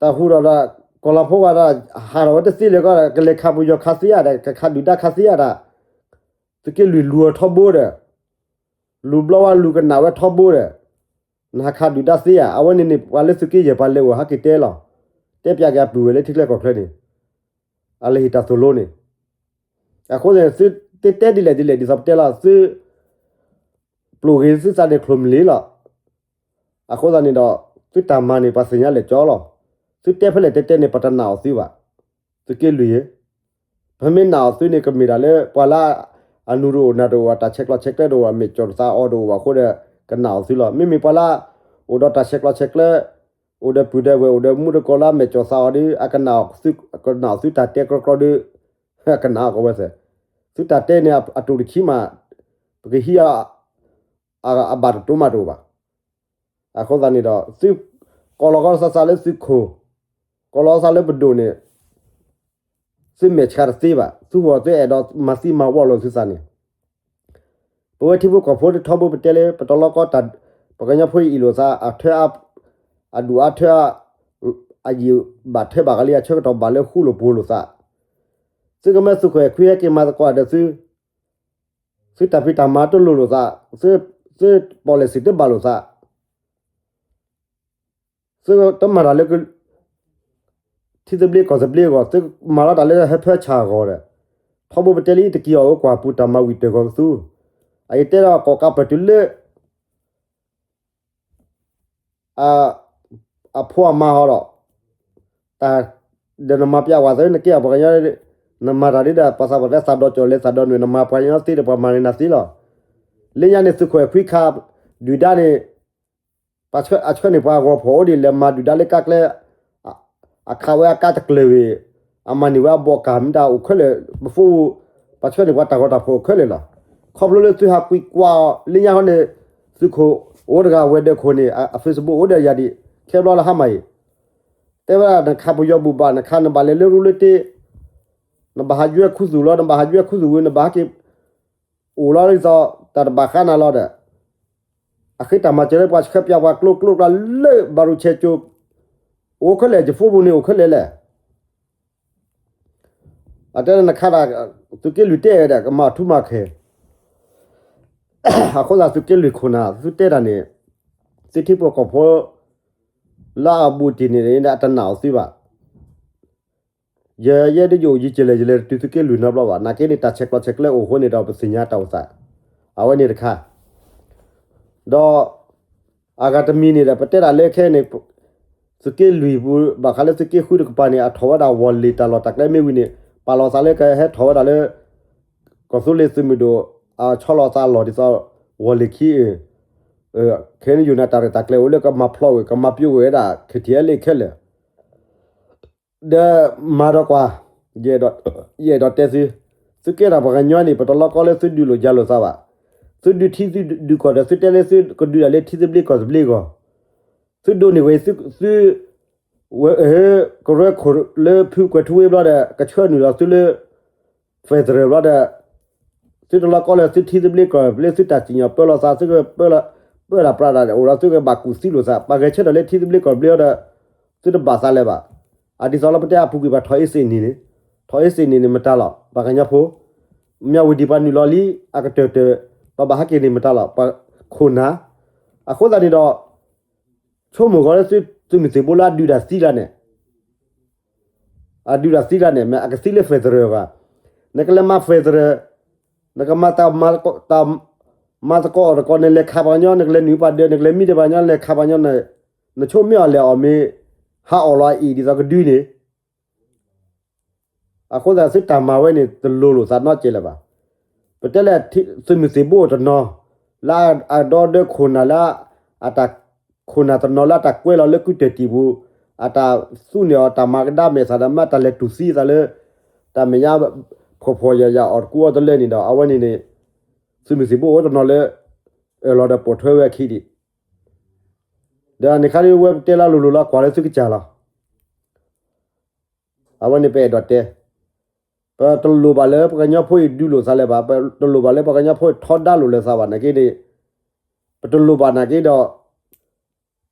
တၢ်ဟူးဒီးဒီး ကီၢ်လီၤဖိဂၤဒီး ဟးထီၣ်ဝဲတသ့လၢၤကီး ကလဲၤခးပယီၤခးသ့ဧါဒီး ကခးဒုၣ်ဒါခးသ့ဧါဒီး သုးက့လွံၢ်လူၤအီၤထီဘိဒီး လူၤဘျီဝဲလူၤကနၣ်ဝဲထီဘိဒီး နဟးခးဒုၣ်ဒါသ့ဧါ. အဝဲန့ၣ်န့ၣ် ပှၤလၢသုးက့ယဲၢ်ပှၤလဲၤအိၣ်ဟဲက့ၤတဲလီၤ. တဲပၠးက့ၤအပုၢ်ဝဲၢ်လၢထံချၢကီၢ်ချၢန့ၣ် အလဲၤဟံၣ်တၢ်သိၣ်လိန့ၣ် အဃိန့ၣ် သုတဲဒ်လဲၣ်ဒ်လဲၣ် ဒ်သိးပတဲလီၤ သု ပျိၢ်ဂ့ၤသုသးန့ၣ်ချိၣ်မုၢ်လံလီၤ. အဃိသတးန့ၣ်ဒီး သုတၢ်မၤန့ၣ် ပှၤသ့ၣ်ညါလဲၣ်ကၠီလီၤ. သုတဲဖဲလဲၣ်တဲတဲန့ၣ် ပတနာ်အီၤသုဘၣ်. သုးက့လွံၢ်ဧၢ, ပမ့ၢ်နာ်အီၤသုန့ၣ် ကမ့ၢ်ဒၣ်လၢပှၤလၢ အနူၤတအိၣ်နၢ်တအိၣ် တၢ်ဆဲးကျိးဆဲးကျၢတအိၣ် အမဲာ်ကၠီၣ်သးအီၤတအိၣ်ဘၣ်အဃိဒီး ကနာ်အီၤသုလီၤ. မ့မ့ၢ်ပှၤလၢ အိၣ်ဒီးတၢ်ဆဲးကျိးဆဲးကျၢ အိၣ်ဒီးပုၢ်ဒီးဝဲၢ် အိၣ်ဒီးမူတကိးလၢအမဲာ်ကၠီၣ်သးအီၤဒီး အကနာ်အီၤသု ကနာ်အီၤသုတၢ်တဲကြီကြီဒီး ကနာ်အီၤကဝဲသ့ၣ် သုတၢ်တဲန့ၣ်အတူၢ်တခံမး ပကဟံးအ အဘၣ်တတိၤမးတအိၣ်ဘၣ်. အဃိသတးန့ၣ်ဒီး သုကိးလီၤကီးသးသးလၢသုခိၣ်, ကိးလီၤသးလၢပဒိၣ်န့ၣ် သုမဲာ်ဆှးတသ့ဘၣ်. သုဟီၣ်သုအဲၣ်ဒိးမၤသံမၤဝီလိာ်သုသးန့ၣ် ပဝဲထံဖိကီၢ်ဖိတထီဘိပတဲလၢ ပတလီကီတၢ် ပှၤကညီဖိအံၤလိာ်သး အထၢအါ အဒူၣ်အါထၢအါ အယံာ်ဘၣ်ထၢဘၣ်ကလံ အဆၢကတီၢ်ဘၣ်လၢဃူလိာ်ဖိးလိာ်သး သုကမၢသုးခိၣ်အဲၣ်ခွံဟဲက့ၤမၤသကိးဒီးသု သုတၢ်ဖံးတၢ်မၤတလိၣ်လိာ်သး, သု သု policy တဘၣ်လိာ်သး, သုတမၤတၢ်လၢ ထံသဘျ့ကီၢ်သဘျ့အဂီၢ်, သုမၤလီၤတၢ်လၢဟၢဖၢဆၣ်အဂီၢ်ဒီး, ထီဘိပတဲလၢတက့ၤအီၤအၢကွၢ်ပူၤတၢ်မၤဝံၤတၢၢ်ဂီၤကသူ, အအံၤတဲဒီးကိးကးပတုၤလၢ အဖိအမါဟီဒီး, တၢ် ဒီးနမၤပျးဝဲသးနကဲအပှၤကညီ, နမၤတၢ်ဒ်ဒီး ပှၤသးပှၢ်တဲသးဒီးကၠီၣ်လဲၤသးဒီးနွံ နမၤပှၤကညီသ့ဒီးပှၤမၤန့ၢ်နၤသ့လီၤ. လၢညါန့ၣ်သုးခိၣ်အဲၣ်ခွံခး ဒုၣ်ဒါန့ၣ် ပှၤဆှၢန့ၢ်ပှၤအဂီၤဖီၣ်အိၣ်ဒံး လဲၤမၤဒုၣ်ဒါလၢကါကျဲ အခးဝဲအကါတကျၢၤဝံၤ, အမၤန့ၢ်ဝဲအဘီၣ်ကၢ်မတၤအိၣ်ခဲလၢာ်, ပဖိ ပှၤဆှၢန့ၢ်ပှၤတၢ်ဂီၤတၢ်ဖီၣ်အိၣ်ခဲလၢာ်လီၤ. ခီဖျိလၢသုဟးကွံာ်ကွၢ်အီၤ လၢညါဟီန့ၣ်, သုးခိၣ်အိၣ်တဂၤဝဲၤဒၢးခိၣ်န့ၣ် အ Facebook အိၣ်ဒီးယၤဒံး ခဲဘျီလၢဟါမၢ်အံၤ, တဲဝဲဒၣ်နခးပယီၤဘူၣ်ဘၣ် နခး နဘၣ်လဲၤလၢရူလၢတ့ နဘၣ်ဟးယွဲခူသူၣ်လီၤ နဘၣ်ဟးယွဲခူသူၣ်ဝံၤ နဘၣ်ဟဲက့ၤ အိၣ်လီၤဒ်သိး တၢ်တဘၣ်ဃးနၤလီၤဒီး အဃ့တၢ်မၤစၢၤလၢပှၤဆှၢပျးပှၤကျိကျိကျါလၢဘၣ်ရူၣ်ဆဲးကၠိ, အိၣ်ခဲလၢာ် ယဖိပူၤန့ၣ်အိၣ်ခဲလၢာ်လဲၣ်. အတဲနခးဒၣ် သုးက့လွံၢ်တဲဝဲဒၣ် ကမၤထူမၤကဲၤ, အဃိသတးသုးက့လွံၢ်ခိၣ်နၢ် သုတဲတၢ်န့ၣ်, သုထံဖိကီၢ်ဖိ လၢအဘူးတံၢ်န့ၣ် အတနာ်အီၤသုဘၣ်. ယဲယဲဒ်ယအိၣ်ယံၤကလဲၣ် ယလဲၤတတုၤသုးက့လွံၢ်နီတဘျီဘၣ်. နာ်က့န့ၣ် တၢ်ဆဲးကျိးဆဲးကျၢအိၣ်အဃိန့ၣ်ဒီး ပသ့ၣ်ညါတၢ်အိၣ်သး, အဝဲန့ၣ်တခါ, ဒီး အဂၤတမံၤန့ၣ်ဒီး ပတဲဒၣ်လၢခဲအံၤန့ၣ် သုးက့လွံၢ်ပူၤ ဘၣ်ဃးလၢသုးက့ဃုတကပၤန့ၣ် အထီၣ်ဝဲဒၣ်ဝီၢ်လ့ၢ်တၢ်လီၢ်တၢ်ကျဲမ့ၢ်ဝံၤန့ၣ် ပာ်လီၤသးလၢကဟဲထီၣ်ဝဲဒၣ်လၢ ကီၢ်သူလ့ၤသုးမုၢ်ဒိၣ် အဆီလီၤသးလီၢ်ဒ်သိး ဝီၢ်လ့ၢ်ခံအံၤ, ခဲအံၤန့ၣ် ယိၤနၤတၢ်ရဲၣ်တၢ်ကျဲၤအိၣ်လၢကမၤဖျိးဝဲ ကမၤပျိးဝဲဒၣ် ခဲထံးအလ့ၣ်ခဲလၢာ် ဒီးမၤဒီးကွၢ်, ယအဲၣ်ဒိးတဲသု, သုကဲထီၣ်ပှၤကညီန့ၣ် ပတလီကီလၢသုဒုးလိာ်ယၤလိာ်သးဘၣ်. သုဒုးထံသုဒုးကီၢ်ဒီး သုတဲလၢသုကဒုးဒၣ်လၢထံသဘျ့ကီၢ်သဘျ့အဂီၢ်, သုဒိးန့ၢ်ဝဲ သု ကရၢခိၣ်လၢဖုကွဲးထူဝ့ဘျီဒီး ကဆှၢနုာ်လီၤသုလၢ federal ဘျီဒီး သုတလီကီလၢသုထံသဘျ့ကီၢ်သဘျ့ သုတၢ်စံၣ်ညီၣ်ပၢလီၤသး သုကပၢလီၤ ပၢတၢ်ပြးတၢ်အိၣ်ဒီး သုကဘၣ်ကူၣ်သံလိာ်သး ပှၤဂဲၤဆၢထၢၣ်လၢထံသဘျ့ကီၢ်သဘျ့ဒီး သုတဘၣ်သးလၢၤဘၣ်. အဒ်သိးလၢပတဲအပူၤကွံာ်ပှၤထီၣ်အ့စ့ၣ်န့ၣ်န့ၣ်, ထီၣ်အ့စ့ၣ်န့ၣ်န့ၣ် မတၤလီၤ ပှၤကညီဖိ, မၠၣ်ဝတံၣ်ပှၤနုာ်လီၤလံ အကတၢၢ်တၢၢ်, ပှၤဘၣ်ဟဲက့ၤန့ၣ်မတၤလီၤ ပှၤခိၣ်နၢ်. အဃိသတးန့ၣ်ဒီး ဆိကမိၣ်ဂီၤလၢသုးမုၢ်သံၣ်ဘိလၢအဒုးတၢ်သံလၢန့ၣ် အဒုးတၢ်သံလၢန့ၣ် မ့ၢ်အကသံလၢ federal ဂၤ, နကလဲၤမၤ federal, နကမၤတၢ်မၤသကိးအီၤတကိး နလဲၤခးပှၤကညီ နကလဲၤနုာ်ပှၤဒၢး နကလဲၤမံဒီးပှၤကညီ နလဲၤခးပှၤကညီ နဆိကမိၣ်အီၤလဲၣ် အီၤမ့ၢ် ဟးအီၣ်လီၤအအံၤဒ်သိးကဒုန့ၣ် အဃိသတးသုတၢ်မၤဝဲန့ၣ် တလိၤလိာ်သးနီတစဲးလၢၤဘၣ်. ပတဲလၢ သုးမုၢ်သံၣ်ဘိတနီၤ လၢအဒီဒၢခိၣ်နၢ်လၢ အတၢ်ခိၣ်နၢ်တနီၤလၢအတၢ်ကွဲလီၤလၢကုတၢၢ်တံာ်ပူၤ အတၢ်သူန့ၢ်အီၤတၢ်မၤကဒါမဲာ်သးဒီး မ့ၢ်တၢ်လဲၤတူၢ်သံသးလၢ တၢ်မဲာ်ညါ ဖှီၣ်ဖှီၣ်ယာ်ယာ်အီၤတကူအီၤတလၢန့ၣ်ဒီး အဝဲန့ၣ်န့ၣ် သုးမုၢ်သံၣ်ဘိအိၣ်တနီၤလၢ အၢၣ်လီၤဒီးပိာ်ထွဲဝဲအခံဒံး ဒီးန့ၣ်ခါဒ်ဝဲပတဲလၢလိၤလိၤလၢကွၢ်လၢသုကစၢ်လီၤ. အဝဲန့ၣ်ပအဲၣ်ဒိးတဲ, ပတလိၣ်ဘၣ်လၢပှၤကညီဖိအံၤဒုးလိာ်သးလၢၤဘၣ်, ပတလိၣ်ဘၣ်လၢပှၤကညီဖိအံၤထီဒါလိာ်လၢၤသးဘၣ်နာ်က့န့ၣ်, ပတလိၣ်ဘၣ်နာ်က့ဒီး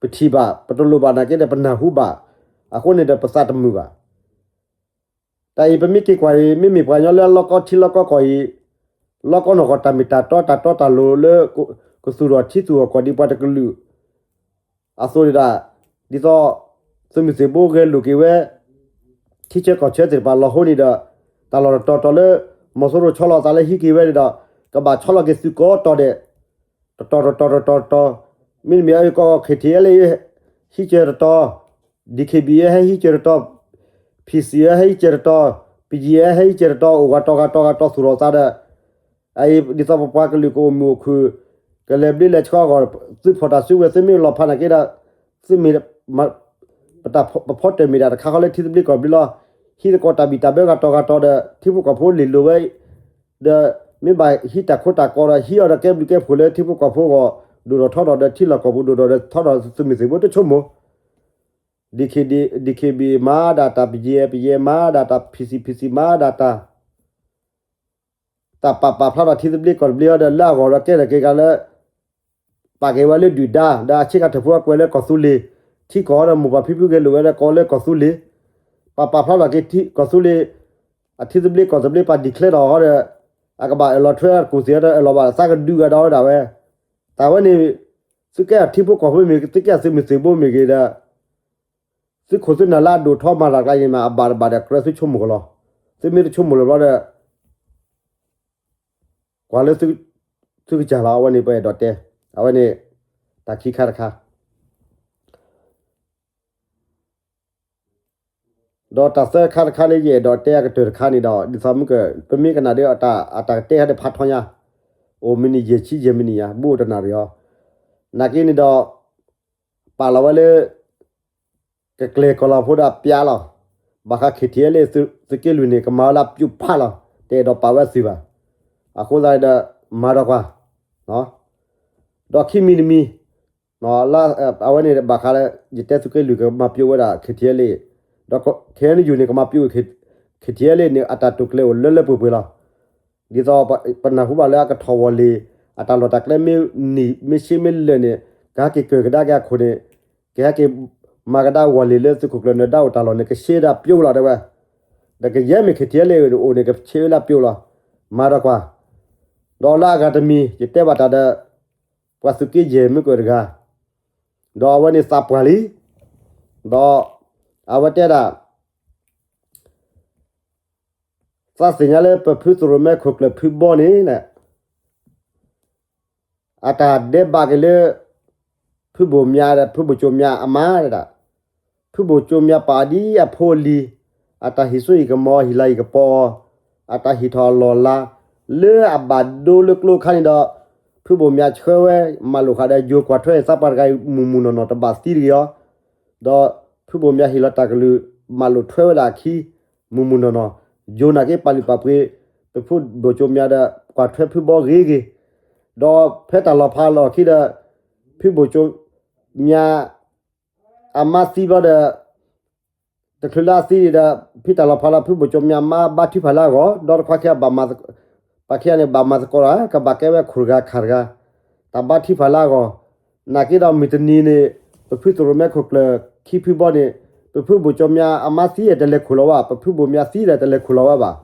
ပထံၣ်ဘၣ်, ပတလိၣ်ဘၣ်နာ်က့ဒီးပနၢ်ဟူဘၣ်, အဃိန့ၣ်ဒီးပသးတမုာ်ဘၣ်. တၢ်အံၤပမ့ၢ်က့ၤကွၢ်အံၤ မ့မ့ၢ်ပှၤကညီလၢအလီၢ်ကီထံလီၢ်ကီကီၢ်အံၤ, လီၢ်ကီနီၢ်ကီၢ်တၢ်မ့ၢ်တၢ်တီတၢ်တီတၢ်လိၤလၢ ကသူၣ်ထီၣ်ထံသူၣ်ထီၣ်ကီၢ်ဒ်ပှၤတကလုာ် အသိးဒၣ်, ဒ်သိး သုးမုၢ်သံၣ်ဘိဂဲၤလိာ်က့ၤဝဲ ထံဆၢကီၢ်ဆၢသ့ၣ်တဖၣ်လီၤဟိန့ၣ်ဒီး, တၢ်လီၢ်တတီၤတီၤလၢ မီၤစိရိၤဆီလီၤသးလၢဟံးက့ၤဝဲန့ၣ်ဒီး, ကဘၣ်ဆီလီၤက့ၤသုးကိးတီၤဒဲး, တတီၤတတီၤတတီၤတတီၤ, မ့တမ့ၢ်အကီၢ် ခ့ထံအဲလ့ ဟံးစၢၤတတီၤ, ဒံၣ်ခ့ဘံၣ်အဟဲဟံးစၢၤတတီၤ, ဖံးစံၣ်အဟဲဟံးစၢၤတတီၤ, ပယံၣ်အဟဲဟံးစၢၤတတီၤ အိၣ်ဂၤတီၤဂၤတီၤဂၤတီၤသူၣ်ထီၣ်သးဒီး ဒ်သိးပပှၤကလုာ်ကအိၣ်မုာ်အိၣ်ခုၣ်, ကလဲၤဘျ့လဲၤဆှီအဂီၢ်, သုဖီၣ်တၢ်စုကဝဲၤ သုမ့ၢ်လီၤဖးနာ်က့ဒီး, သုမ့ၢ်, ပဖီတၢၣ်မ့ၢ်ဒၣ်တခါဃီလၢထံသဘျ့ကီၢ်သဘျ့လီၤ. ဟံးသကိးတၢ်ဘံၣ်တၢ်ဘၢဂၤတီၤဂၤတီၤဒီး ထံဖိကီၢ်ဖိလ့ၣ်လိၤဝဲ, ဒီးမ့ၢ်ဘၣ်ဟံးတၢ်ခိတၢ်ကီဒီး ဟံးအီၤဒီးကဲဘျုးကဲဖှိၣ်လၢထံဖိကီၢ်ဖိအဂီၢ်, ဒိၣ်ထီၣ်ထီထီၣ်ဒီးထံလီၢ်ကီၢ်ပူၤဒိၣ်ထီၣ်ဒီးထီထီၣ်သုးမုၢ်သံၣ်ဘိတဆိကမိၣ် ဒံၣ်ခ့ဘံၣ်မၤဒၣ်တၢ်, ပယံၣ်ပယံၣ်မၤဒၣ်တၢ်, ဖံးစံၣ်ဖံးစံၣ်မၤဒၣ်တၢ်, တၢ်ပာ်ပာ်ဖျါထီၣ်ထံသဘျ့ကီၢ်သဘျ့အီၤဒီး လၢအဂီၢ်ဒီးကဲထီၣ်က့ၤဂၤလၢ ပာ်က့ၤဝဲလၢဒုၣ်ဒါ, ဒီးအဆ့ကၤထၢၣ်ဖိအကွဲးလၢကီၢ်သူလ့ၤ, ထံကီၢ်ဒီးမိၢ်ပၢ်ဖံဖုဂဲၤလိာ်ဝဲဒီးကိးလၢကီၢ်သူလ့ၤ, ပာ်ပာ်ဖျါထီၣ်က့ၤကီၢ်သူလ့ၤ, အထံသဘျ့ကီၢ်သဘျ့ပာ် declare ထီၣ်အီၤဒီး, အကဘၣ်အၢၣ်လီၤထွဲကူၣ်သ့ၣ်ဒီးအၢၣ်လီၤဘၣ်သးကဒုးဂၤဒီးဝဲဒၣ်ဝဲ, တၢ်ဝဲန့ၣ်, သုကဲထီၣ်ထံဖိကီၢ်ဖိမ့ၢ်ဂ့ၤ သုကဲထီၣ်သုးမုၢ်သံၣ်ဘိမ့ၢ်ဂ့ၤဒီး သုးခိၣ်သုးနၢ်လၢအဒိၣ်ထီမၤတၢ်ကျါအံၤမး အဘၣ်တဘၣ်ဒီးကြၢးသုဆိကမိၣ်ကလီၤ, သုမ့ၢ်တဆိကမိၣ်လၢၤဘျီဒီး ကွၢ်လၢသုကစၢ်လီၤ. အဝဲန့ၣ်ပအဲၣ်ဒိးတဲ, အဝဲန့ၣ် တၢ်ခံခါတခါ ဒီးတၢ်သၢခါတခါလၢယအဲၣ်ဒိးတဲအကတၢၢ်တခါန့ၣ်ဒီး ဒ်သိးမုၢ်ကၢၢ် ပမ့ၢ်ကနၣ်ဒီးအတၢ်ကတဲခါဒ်ဖးထီညါ, အိၣ်မံးနံးယဲၢ်ဆံယဲၢ်မံးနံးညါ ဘူးအိၣ်တနၣ်ရံၣ်အီၤ, နာ်က့န့ၣ်ဒီး ပာ်လီၤဝဲလၢ ကကျဲၤကီၢ်လီၤဖိဒီးအပျးလီၤ, ဘၣ်ဃး KTLA သုးက့လွံၢ်န့ၣ် ကမၤဝဲလၢအပျိဖးလီၤ, တအဲၣ်ဒိးပာ်ဝဲအသုးဘၣ်, အဃိသတးဒီး မၤဒီးကွၢ်, ဒီးခံမံၤတမံၤ အဝဲန့ၣ်ဘၣ်ဃးလၢ ယတဲသုးက့လွံၢ်ကမၤပျိဝဲဒၣ် KTLA, ဒီး KNU န့ၣ် ကမၤပျိ KTLA န့ၣ် အတၢ်တိာ်ကျဲၤအိၣ်လၢလၢပှဲၤပှဲၤလီၤ. ဒ်သိးပနၢ်ဟူဘၣ်လၢအကထီၣ်ဝီၢ်လံၤ, အတၢ်လီၢ်တၢ်ကျဲမ့ၢ်နံၣ်မ့ၢ်ဆ့မ့ၢ်လၢာ်န့ၣ် ကဟဲက့ၤကၢၢ်ကဒါက့ၤအခိၣ်န့ၣ်, ကဟဲက့ၤမၤကဒါဝီၢ်လံၤလၢသုးခိၣ်ကျၢၢ်နၢၤဒါအိၣ်တၢ်လီၢ်န့ၣ် ကဆ့ဒၣ်ပျိလီၤတဲဝဲ, ဒီးကယဲၢ်မ့ၢ် KTLA အိၣ်န့ၣ် ကဆ့ဝဲလၢပျိလီၤ, မၤဒီးကွၢ် ဒီးလၢအဂၤတမံၤ ယတဲဘၣ်တၢ်ဒီး ပှၤသုးက့ယဲၢ်မုၢ်ကၢၢ်တဂၤ, ဒီးအဝဲန့ၣ်သးပှၢ်လံ, ဒီးအဝဲတဲဒၣ် သးသ့ၣ်ညါလၢပဖုသရိၣ်မဲခိၣ်ကျၢၢ်ဖုဘီန့ၣ် အတၢ်ဒဲးဘးက့ၤလၢ ဖုဘိၣ်မၠးဒီး ဖုဘိၣ်ကၠိမၠးအမါဒၣ်, ဖုဘိၣ်ကၠိမၠးပာ်အီၤဒ်အဖိအလံၤ, အတၢ်ဟံးစိဟံးကမီၤ ဟံးလၤဟံးကပီၤအီၤ, အတၢ်ဟံးထီၣ်အလီၢ်အလၤ လၢအဘၣ်ဒိလၢကျိအခါန့ၣ်ဒီး, ဖုဘိၣ်မၠးဆှၢဝဲ မၤလိာ်ဃာ်ဒီးယိၤကွၢ်ထွဲသးပှၢ်တဂၤအံၤ မုၢ်မုၢ်နီၢ်နီၢ်တဘၣ်သံတဂ့ၤအီၤ, ဒီးဖုဘိၣ်မၠးဟ့ၣ်လီၤတၢ်ကလုၢ် မၤလိာ်ထွဲဝဲဒၣ်အခံ မုၢ်မုၢ်နီၢ်နီၢ်, ယိၤနာ်က့ပာ်လုၢ်ပာ်ပှ့ၤ ပဖုဘိၣ်ကၠိမၠးဒီး ကွၢ်ထွဲဖုဘီဂ့ၤဂ့ၤ, ဒီးဖဲတၢ်လီၤဖးလီၢ်ခံဒီး ဖုဘိၣ်ကၠိမၠး အမါသံဘျီဒီး တချုးလၢအသံန့ၣ်ဒီး ဖဲတၢ်လီၤဖးလီၤ ဖုဘိၣ်ကၠိမၠးမါဘါထုကဖၣ်လၢအဂီၢ် ဒီးတခွါခံဂၤ ပှၤခံဂၤန့ၣ် ဘၣ်မၤသကိးဒီး ကဘၣ်ကဲဝဲခိၣ်တဂၤခါတဂၤ, တၢ်ဘါထုကဖၣ်လၢအဂီၢ်, နာ်က့ဒီးမုၢ်တနံၤန့ၣ် ပဖုသရိၣ်မဲခိၣ်ကျၢၢ်ခံဖုဘီန့ၣ် ပဖုဘိၣ်ကၠိမၠးအမါသံတလဲၤခိၣ်လီၤဝဲ ပဖုဘိၣ်မၠးသံဒီးတလဲၤခိၣ်လီၤဝဲဘၣ်,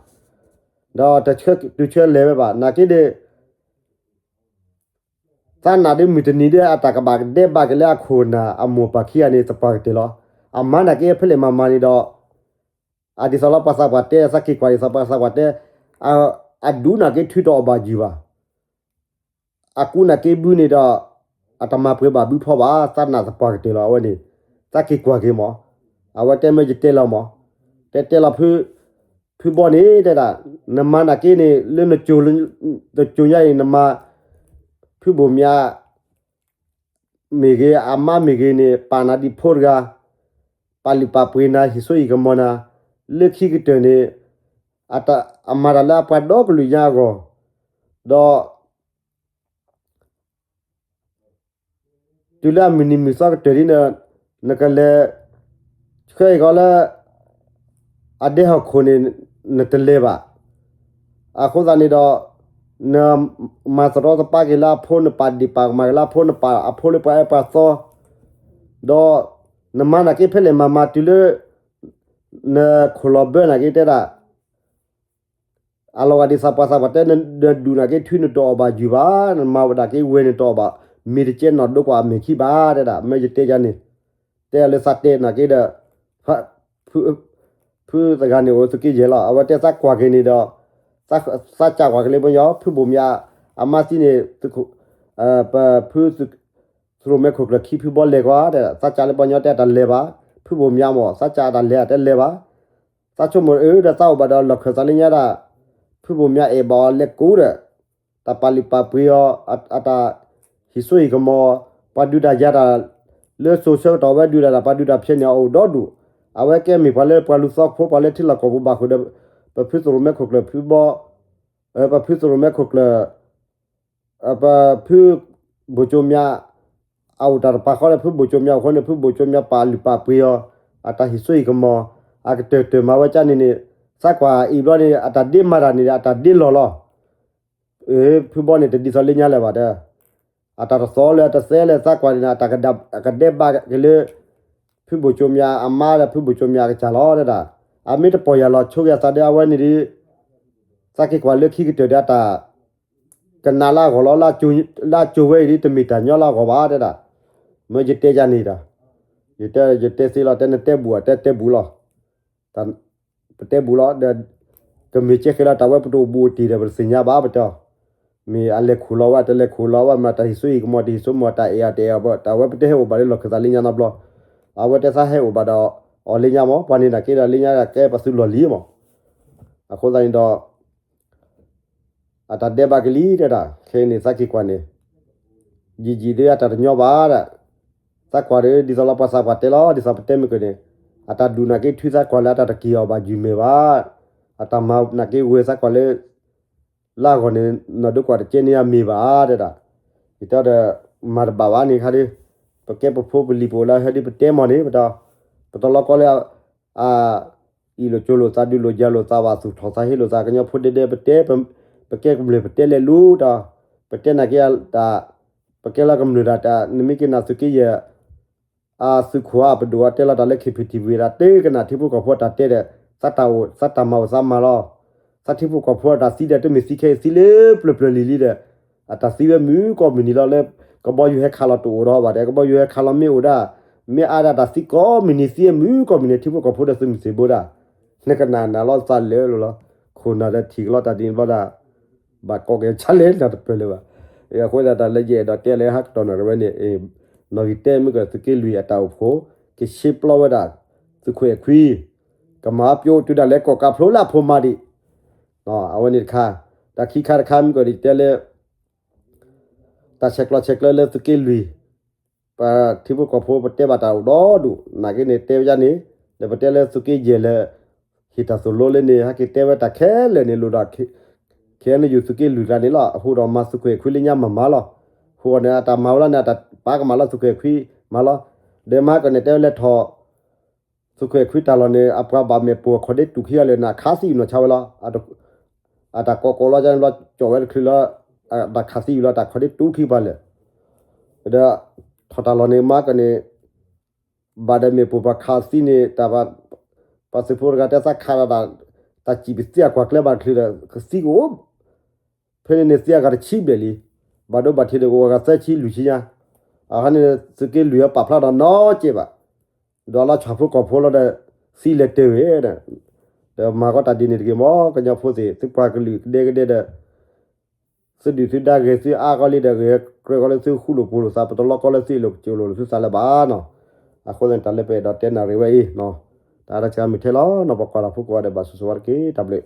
ဒီးတဆၢတုၤဆၢလဲၤဝဲဘၣ် နာ်က့ဒီး သးနာ်ဒ်မုၢ်တနံၤဒီး အတၢ်ကဘၣ်ဒဲးဘးက့ၤလၢအခိၣ်အနၢ်အမိၢ်ပၢ်ခံဂၤန့ၣ် သပှၢ်ကတၢၢ်လီၤ. အမါနာ်က့ဖဲလဲၣ်မၤမၤန့ၣ်ဒီး အဒ်သိးလၢပှၤသးပှၢ်တဲ သးက့ၤကွၢ်ဒ်သိးပှၤသးပှၢ်တဲ, အ အဒူနာ်က့ထုးတအီၣ်ဘၣ်ယုၢ်ဘၣ်, အကူနာ်က့ဘုန့ၣ်ဒီး အတမၤပှဲၤဘၣ်ဘုဖီဘၣ်, သးနာ်သပှၢ်ကတၢၢ်လီၤ. အဝဲန့ၣ် သးက့ၤကွၢ်က့ၤမး, အဝဲတဲမ့ၢ်ယတဲလီၤမး, တဲတဲလီၤ ဖုဘီန့ၣ်တဲဒၣ်, နမၤနာ်က့န့ၣ် လၢနကၠိညါအံၤ နမၤ ဖုဘိၣ်မၠး မ့ၢ်ဂ့ၤ အမါမ့ၢ်ဂ့ၤန့ၣ် ပာ်နၤဒ်ဖိတဂၤ, ပာ်လုၢ်ပာ်ပှ့ၤနၤ ဟံးစိဟံးကမီၤနၤ, လၢခံကတၢၢ်န့ၣ် အမၤတၢ်လၢအပှၤဒီကလုာ်ညါအဂီၢ်, ဒီး တုၤလၢအမုၢ်နံၤမုၢ်သီကတၢၢ်ဒ်န့ၣ် နကလဲၤ ဆှၢအံၤကီးလၢ အဒဲဟီၣ်ခိၣ်န့ၣ် နတလဲၤဘၣ်. အဃိသတးန့ၣ်ဒီး နမၤသရီသပၢၤက့ၤလၢအဖိ, နပာ်ဒ့ၣ်ပာ်ကမၣ်က့ၤလၢအဖိ, နပာ်အဖိလၢပှၤအဲၣ်ပှၤသီ, ဒီးနမၤနာ်က့ဖဲလဲၣ်မၤမၤတုၤလၢ နခိၣ်လီၤဘၢနာ်က့တဲဒၣ် အလီၤဂာ်ဒ်သးပှၢ်သးပှၢ်တဲ နဒူၣ်နာ်က့ထုးနတအီၣ်ဘၣ်ယုၢ်ဘၣ်, နမၤဝဲဒၣ်က့ဝဲၤနတအီၣ်ဘၣ်, မ့ၢ်တကဲနီၣ်ဒိကွၢ်အမဲာ်ခံဘၣ်တဲဒၣ်, မ့ၢ်ယတဲယၤန့ၣ်, တဲလၢသးတဲနာ်က့ဒီး ဖုသဂၤန့ၣ်အိၣ်သုးက့ယဲၢ်လီၤ. အဝဲတဲသးကွၢ်က့ၤန့ၣ်ဒီး သးစၢ်ကွၢ်က့ၤလၢပှၤညီ ဖုဘိၣ်မၠး အမါသံန့ၣ် ပဖု သရိၣ်မဲခိၣ်ကျၢၢ်ခံဖုဘီလဲၤကွၢ်တဲ, သးစၢ်လၢပှၤညီတဲတၢ်လဲၤဘၣ်, ဖုဘိၣ်မၠးမ့ၢ် သးစၢ်တၢ်လဲၤအတဲလဲၤဘၣ်. သးဆိကမိၣ်အၢဒီးသးအိၣ်ဘၣ်ဒီးလီၢ်ခၢၣ်သးလၢညါဒၣ်, ဖုဘိၣ်မၠးအဲၣ်ဘၣ်အီၤလဲၤကိးဒီး တၢ်ပာ်လုၢ်ပာ်ပှ့ၤအီၤ, အတၢ်ဟံးစိဟံးကမီၤ, ပှၤဒုးတၢ်ယၤတၢ် လၢစိၤဆၢကတီၢ်ဝဲဒုးတၢ် ပှၤဒုးတၢ်ဖဲန့ၣ်အအိၣ်ဒီဒူၣ်, အဝဲကဲမ့ၢ်ပှၤလၢပှၤလူၤသီဖိ ပှၤလၢထံလီၢ်ကီၢ်ပူၤဘၣ်ဃုာ်ဒီး ပဖုသရိၣ်မဲခိၣ်ကျၢၢ်ဖုဘီ, ပဖုသရိၣ်မဲခိၣ်ကျၢၢ် ပဖုဘိၣ်ကၠိမၠး အအိၣ်တၢ်တပာ်ဃီဒီး ဖုဘိၣ်ကၠိမၠးအဃိန့ၣ် ဖုဘိၣ်ကၠိမၠးပာ်လုၢ်ပာ်ပှ့ၤအီၤ, အတၢ်ဟံးစိဟံးကမီၤ, အကတၢၢ်တၢၢ်မၤဝဲကၠါန့ၣ်န့ၣ်, သးကွၢ်အံၤဘျီန့ၣ် အတၢ်ဒ့မၤတၢ်န့ၣ် အတၢ်ဒ့လီၢ်လီၤ. ဖုဘီန့ၣ်တဒ်သိးလၢညါလၢၤဘၣ်ဒီး အတၢ်တသီလၢအတသဲလၢသးကွၢ်န့ၣ် အတၢ်ကဒဲးဘးက့ၤလၢ ဖုဘိၣ်ကၠိမၠးအမါဒီးဖုဘိၣ်ကၠိမၠးအကစၢ်လီၤဒၣ်, အမ့ၢ်တပီၢ်ယၢ်လီၤဆိက့ၤအသးဒီးအဝဲန့ၣ်ဒီး သးက့ၤကွၢ်လၢခံကတၢၢ်ဒီးအတၢ် ကနးလၢအဂီၢ်လီၤ, လၢအကၠိဝဲအံၤဒ် တမ့ၢ်တၢ်ညီလၢအဂီၢ်ဘၣ်တဲဒၣ်, မ့ၢ်ယတဲယၤန့ၣ်ဒီး, ယတဲသ့လီၤ တဲနတဲဘူး တဲတဲဘူးလီၤ, ပတဲဘူးလီၤဒီး ကမ့ၢ်ကဲဃဲလီၤတၢ်ဝဲပတအိၣ်ဘူးအိၣ်တ့ၢ်ဒီး ပတသ့ၣ်ညါဘၣ်ပတဲအီၤ, မ့ၢ်အလဲၤခိၣ်လီၤဝဲ တလဲၤခိၣ်လီၤဝဲ မ့ၢ်တၢ်ဟံးစိဟံးကမီၤ တဟံးစိမီၤ တၢ်အဲၣ်အီၤတအဲၣ်အီၤဘၣ် တၢ်ဝဲပတဲဟဲအိၣ်ဘၣ်လၢလီၢ်ခၢၣ်သးလၢညါနီတဘျီ, အဝဲတဲသးဟဲအိၣ်ဘၣ်ဒီးအီၤလၢညါမး ပှၤန့ၣ်နာ်က့ဒီးလၢညါကဲပှၤသုးလီၢ်လံၤမး, အဃိသတးန့ၣ်ဒီး အတၢ်ဒဲးဘးကလံၤတဲဒၣ် ခဲအံၤန့ၣ်သးက့ၤကွၢ်န့ၣ် ယံာ်ယံာ်ဒီးအတၢ်တညီဘၣ်ဒၣ်, သးကွၢ်ဒီး ဒ်သိးလၢပှၤသးပှၢ်တဲလီၤ ဒ်သိးပတဲမ့ၢ်ကၢၢ်န့ၣ်, အတၢ်ဒူၣ်နာ်က့ထုးသးကွၢ်လၢအတၢ်တက့ၤအီၤဘၣ်ယုၢ်မ့ၢ်ဘၣ်, အတၢ်မၤနာ်က့ဝဲသးကွၢ်လၢ လၢအဂီၢ်န့ၣ် နီၢ်ဒိကွၢ်တကဲန့ၢ်အမ့ၢ်ဘၣ်တဲဒၣ်, ယတဲဒီး မၤတဘၣ်ဘၣ်န့ၣ်ခါဒီး ပကဲပဖိပလံၤပအိၣ်လၢဟဲဒီးပတဲမီၢ်န့ၣ် ပတ ပတလီၤကီလၢ အ အံၣ်လိာ်ကၠိလိာ်သး ဒုးလိာ်ယၤလိာ်သး ဘၣ်သူၣ်ထီၣ်သးဟ့လိာ်သး ကညီဖိဒဲဒဲ ပတဲ ပကဲကမျၢၢ်ပတဲလဲၤလူၤတၢ်, ပတဲနာ်က့တၢ်, ပကဲလၢကမျၢၢ်တၢ် နမ့ၢ်က့ၤနၢ်သုးက့ယဲၢ် အသုးခိၣ်အပဒိၣ်အတဲလီၤတၢ်လၢ ခ့ၣ်ဖံၣ်ထံၣ်ဝံၤဒၣ် တကနၣ်ထံဖိကီၢ်ဖိအတၢ်တဲဒီး သးတၢ်အိၣ် သးတၢ်မၤအိၣ်သးမၤလီၤ, သးထံဖိကီၢ်ဖိအတၢ်သံဒီး တမ့ၢ်သံခဲအံၤသံလၢပျၢၤပျၢၤလံၤလံၤဒီး အတၢ်သံဝဲမုၢ်ကီၢ်မုၢ်နံၤလီၤလၢ ကဘီယူၤဟဲခးလီၤတအိၣ်ဒီးဘၣ်ဒီး ကဘီယူၤဟဲခးလီၤမ့ၢ်အိၣ်ဒၣ်, မ့ၢ်အါဒၣ်တၢ်သံကိးမုၢ်နံၤသံဝဲမုၢ်ကီၢ်မုၢ်နံၤထံဖိကီၢ်ဖိဒီးသုးမုၢ်သံၣ်ဘိဒၣ်, နကနၣ်နၢ်လီၤသးလၢာ်လီၤ, ခိၣ်နၢ်ဒီးထံၣ်ကလီတၢ်ဒ်န့ၣ်ဘျီဒၣ် ဘၣ်ကီက့ၤဆါလဲၣ်တပၢၢ်လၢၤဘၣ်. အဃိသတးတၢ်လၢယအဲၣ်ဒိးတဲလၢဟးကတီၢ်နီၢ်တဝဲန့ၣ်, နီၢ်ဂံၢ်တဲမ့ၢ်ကၢၢ်သုးက့လွံၢ်အတၢ်အိၣ်ဖှိၣ် ကဆ့ပျီဝဲဒၣ် သုးခိၣ်အဲၣ်ခွံ, ကမၤအပျိတုၤဒၣ်လဲာ်ကီၣ်ကးဖျိလၢအဖိမၤဒံး, အဝဲန့ၣ်တခါ, တၢ်ခံခါတခါမ့ၢ်ကၢၢ်ဒ်တဲလၢ တၢ်ဆဲးကျိးဆဲးကျၢလၢသုးက့လွံၢ် ပထံဖိကီၢ်ဖိပတဲဘၣ်တၢ်အိၣ်ဒီဒူၣ် နာ်က့န့ၣ်တဲဝဲဒ်န့ၣ်, ဒီးပတဲလၢသုးက့ယဲၢ်လၢ ဟ့ၣ်တၢ်သိၣ်လိလၢန့ၣ် ဟဲက့ၤတဲဝဲတၢ်ခဲလၢာ်န့ၣ် လိၣ်ဒီး ခဲအံၤန့ၣ် ယူၤသုးက့လွံၢ်ကျါန့ၣ်လီၤ. အဃိဒီးမၤသုးခိၣ်အဲၣ်ခွံလၢညါမၤမၤလီၤ. အဃိန့ၣ် အတၢ်မၤဝဲလီၤန့ၣ် အတၢ်ပာ်ကမၣ်လီၤသုးခိၣ်အဲၣ်ခွံမၤလီၤ. ဒီးမၤကၢၢ်န့ၣ်တဲဝဲလဲၤထီၣ် သုးခိၣ်အဲၣ်ခွံတၢ်လီၢ်န့ၣ် အပှၤဘၣ်မဲာ်ပိာ်အခီၣ်ဒ့တူာ်ခံဂၤလၢာ်န့ၣ် အခးသံအံၤနီၢ်ဆါဝဲလီၤ. အတၢ်ကိးကိးလီၤန့ၣ်ဘျီ ကၠီၣ်ဝဲတချုးလီၤ, တၢ်ခးသံအံၤလီၤ တၢ်ခီၣ်ဒ့တူာ်ခံပၤလၢာ်, ဒီးထီၣ်တၢ်လီၢ်န့ၣ် မၤကၢၢ်န့ၣ် ဘၣ်ဒီးမဲာ်ပိာ်ပှၤခးသံန့ၣ် တၢ် ပှၤသုးဖိတဂၤတဲသးခးဒီး တၢ်စံၣ်ပသံအကွၢ်ကျဲဘၣ်တချုးဒီး ကသံကအိၣ် ဖဲန့ၣ်န့ၣ်သံအဂၤတဆံဘျဲၣ်လံ, ဘၣ်ဒိဘၣ်ထံးဒီးကအိၣ်အဂၤသၢဆံလွံၢ်ဆံညါ, အဃိန့ၣ် သုးက့လွံၢ်အပာ်ဖျါဒီးနီတစဲးဘၣ်, ဒီးလီၤဆီၣ်ဖိကီၢ်ဖိလီၤဒီး သံလဲၤတၢၢ်ဝဲဒီး ဒီးမၤကီတၢ်ဒ်န့ၣ်တဂ့ၤမ့ၢ် ကညီဖိသ့ၣ် သုပှၤကလုာ်ကဒဲကဒဲဒီး သုဒုၣ်သုဒါဂဲၤသုအါကီလံဒီး ဂဲၤကြၢးကီလၢသုဃူလိာ်ဖိးလိာ်သးပတလီကီလၢသုအ့ၣ်လိာ်ကစၢၤလိာ်လၢသုသးလၢၤဘၣ်နီၤ. အဃိသတးန့ၣ် တၢ်လၢပအဲၣ်ဒိးတဲနၣ်ရံၣ်ဝဲအံၤနီၤ, တၢ်အါတက့ၢ်မုၢ်ထဲလီၤနီၤ, ပကွၢ်တၢ်ဖိကိးဂၤဒဲးဘၣ်ဆိၣ်ဂ့ၤဆိၣ်ဝါတက့ၢ်. တၢ်ဘျုး